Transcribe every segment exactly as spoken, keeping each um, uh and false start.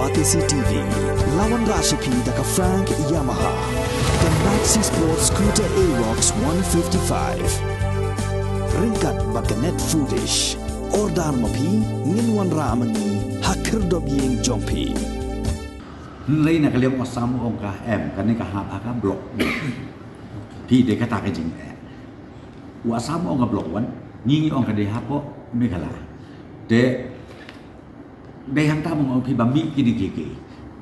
Batesi T V, la wanrah sha phi da ka Frank Yamaha, ka Maxi Sport Scooter Aerox one fifty-five. Ryngkat bad ka Net Foodish. Order ma phi, ngin wanrah ma ngi ha khyrdop ïing jong phi. Hynrei na ka liang u Assam u ong ka em, kane ka hap ha ka block. Phi dei kata ka jingeh. U Assam u ong ka block one, ngi ngi ong ka dei hapoh Meghalaya. Te dei hangta ma nga ong phi ba mih kine ki ki.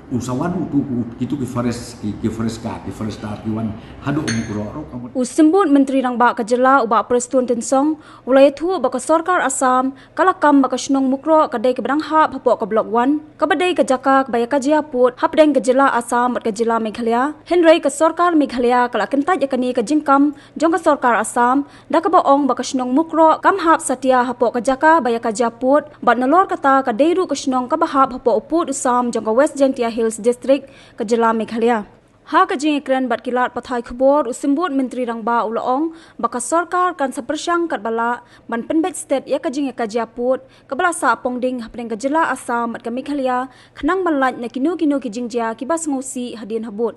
U sa wan utu, u, kitu ki forest, ki, ki forest guard, ki forest guard ki wan haduh u Mukroh ruh ka mut. U Symbud Myntri Rangbah ka jylla u Bah Prestone Tynsong u la ïathuh ba ka sorkar Assam ka la kam ba ka shnong Mukroh ka dei kaba dang hap hapoh ka block one, kaba dei ka jaka kaba ïa ka jia pud hapdeng ka jylla Assam bad ka jylla Meghalaya. Hynrei ka sorkar Meghalaya ka la kyntait ïa kane ka jingkam jong ka sorkar Assam da kaba ong ba ka shnong Mukroh kam hap satia hapoh ka jaka ba ïa ka jia pud, bad nalor kata ka dei ruh ka shnong kaba hap hapoh u pud u sam jong ka West Jaintia Hills District, ka jylla Meghalaya. Ha ka jingïakren bad ki lad pathai khubor, u Symbud Myntri Rangbah u la ong ba ka sorkar kan sa pyrshang katba lah ban pynbeit stet ïa ka jingïakajia pud kaba la sah pongding hapdeng ka jylla Assam bad ka Meghalaya, khnang ban lait na kino kino ki jingjia kiba sngewsih hadien habud.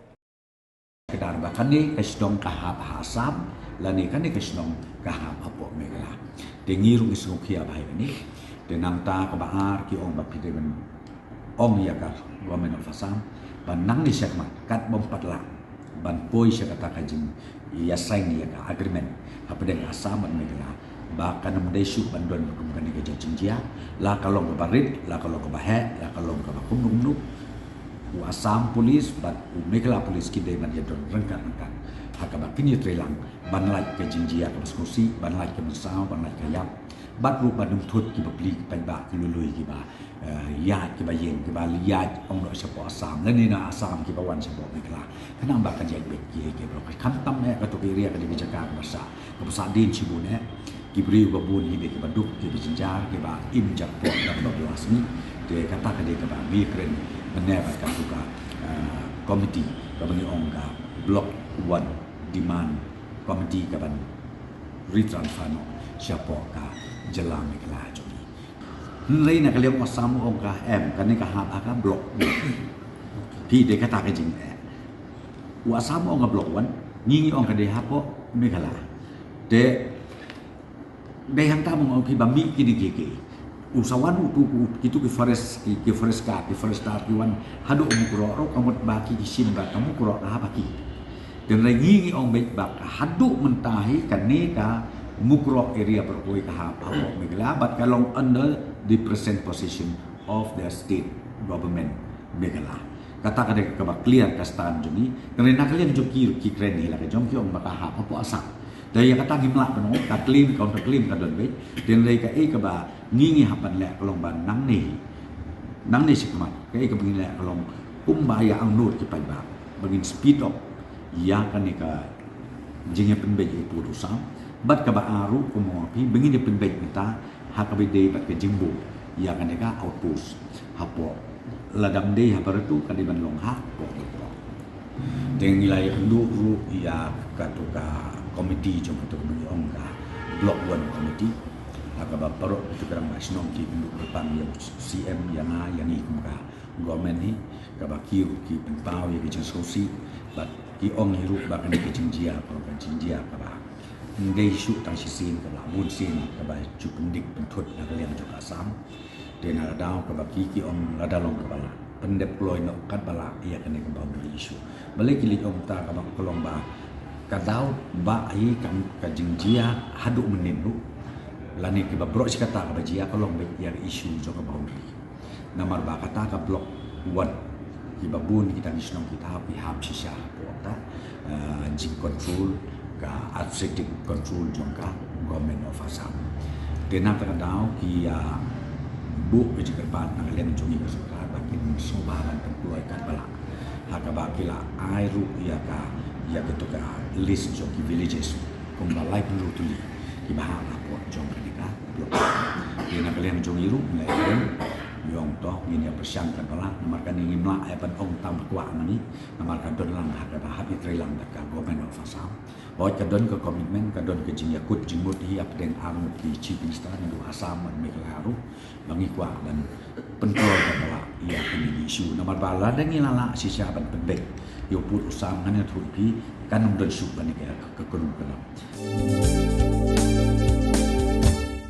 Ka dar ba kane ka shnong ka hap ha Assam, lane kane ka shnong ka hap hapoh Meghalaya. Te ngi ruh ngi sngewkhia ba ha kane. Te nangta kaba ar ki ong ba phi dei ban ong ïa ka Government of Assam ban nangne shakhmat katba ym pat lah ban poi sha kata ka jingïaseng ïa ka agreement hapdeng Assam bad Meghalaya, ba kan ym dei shuh ban don kum kane ka jait jingjia, la ka long kaba rit, la ka long kaba heh, la ka long kaba kumno kumno. U Assam Police bad u Meghalaya Police ki dei ban ïadon ryngkat ryngkat ha kaba kin ïatreilang ban lait ka jingjia kaba sngewsih, ban lait ka mynsaw, ban lait ka ïap, bad ruh ban ym thut kiba pli ki paidbah ki lui lui kiba eh, ïaid kiba ïeng kiba ïaid ong noh shapoh Assam lane na Assam kiba wan shapoh Meghalaya. Khnang ba kan ïaid beit ki ïa ki briew. Khamtam eh kato ka area ka dei ka jaka kaba sah, kaba sah dien shibun eh. Ki briew ba bun hi dei kiba duk, kiba jynjar, kiba im jakpoh da kaba blasmi. Te kata ka dei kaba ngi kren mynne bad kato ka, eh, committee kaba ngi ong ka Block One Demand Committee kaban retransfer noh shapoh ka jylla Meghalaya jong ngi. Hynrei na ka liang u Assam u ong ka em, kane ka hap ha ka block. Phi dei kata ka jingeh. U Assam u ong ka block one, ngi ngi ong ka dei hapoh Meghalaya. Te dei hangta ma nga ong phi ba mih kine ki ki. U sa wan utu, u, kitu ki forest, ki, ki forest guard, ki forest guard ki wan haduh u Mukroh ruh ka mut ba ki ki shim ba ka Mukroh ka hap ha ki. Hynrei ngi ngi ong beit ba ka haduh mynta hi kane ka Mukroh area baroh kawei ka hap hapoh Meghalaya bad ka long under the present possession of the state government Meghalaya. Kata ka dei kaba clear ka stand jong ngi. Hynrei na ka liang jong ki ruh ki kren hi la ka jong ki ong ba ka hap hapoh Assam. Te ïa kata ngim lah ban ong, ka claim counter claim ka don beit. Hynrei kaei kaba ngi ngi hap ban leh ka long ba nangne hi, nangne shakhmat kaei kaba ngi leh ka long kumba ïa angnud ki paidbah ba ngin speed up ïa kane ka jingïapynbeit ïa u pud u sam. Bad kaba ar ruh kumba ong phi ba ngin ïapynbeit mynta ha kaba ïadei bad ka jingbuh ïa kane ka outpost hapoh, lada ym dei ha Bharato ka dei ban long hapoh Mukroh. Te ngi la ïakynduh ruh ïa kato ka committee jong kato kaba ngi ong ka Block One Committee, ha kaba baroh kato ka rangbah shnong ki kynduh kyrpang ïa u C M, ïa nga, ïa ngi kum ka government hi, kaba ki ruh ki pynpaw ïa ka jingsngewsih bad ki ong hi ruh ba kane ka jingjia ka long ka jingjia kaba ym dei shuh tang shisien, kaba bun sien kaba ju pyndik pynthut na ka liang jong ka Assam. Te na ka daw kaba ki ki ong lada long kaba lah pyndep kloi noh katba lah ïa kane ka boundary issue. Balei ki leit ong ta, kaba ka long ba ka daw ba hi ka, ka jingjia haduh mynnin ruh lane kiba baroh shi katta kaba jia ka long beit ïa ka issue jong ka boundary. Namar ba kata ka Block One, kiba bun kita ki shnong kita ki hap shisha hapoh ta, eh, jing control, ka administrative control jong ka Government of Assam. Te na kata ka daw ki ïa buh ka jingkyrpad na ka liang jong ngi ka sorkar ba kin sngewbha ban pynkloi katba lah. Ha kaba ki la ai ruh ïa ka, ïa kato ka list jong ki villages kumba laiphew tylli kiba hap hapoh jong kane ka block. Te na ka liang jong ngi ruh ngi la ïa ong to ngin ïa pyrshang katba lah, namar kane ngim lah ïa ban ong tang ba kwah na ngi, namar ka don lang ha kaba hap ïatreilang bad ka Government of Assam. Hooid ka don ka commitment, ka don ka jingïakut jingmut hi hapdeng arngut ki Chief Minister naduh Assam bad Meghalaya ruh ba ngi kwah ban pynkloi kaba lah ïa kine ki issue. Namar ba lada ngi la lah shisha ban pynbeit ïa u pud u sam, ngan ïathuh ïa phi, kan ym don shuh kane ka, ka kynrum kynram.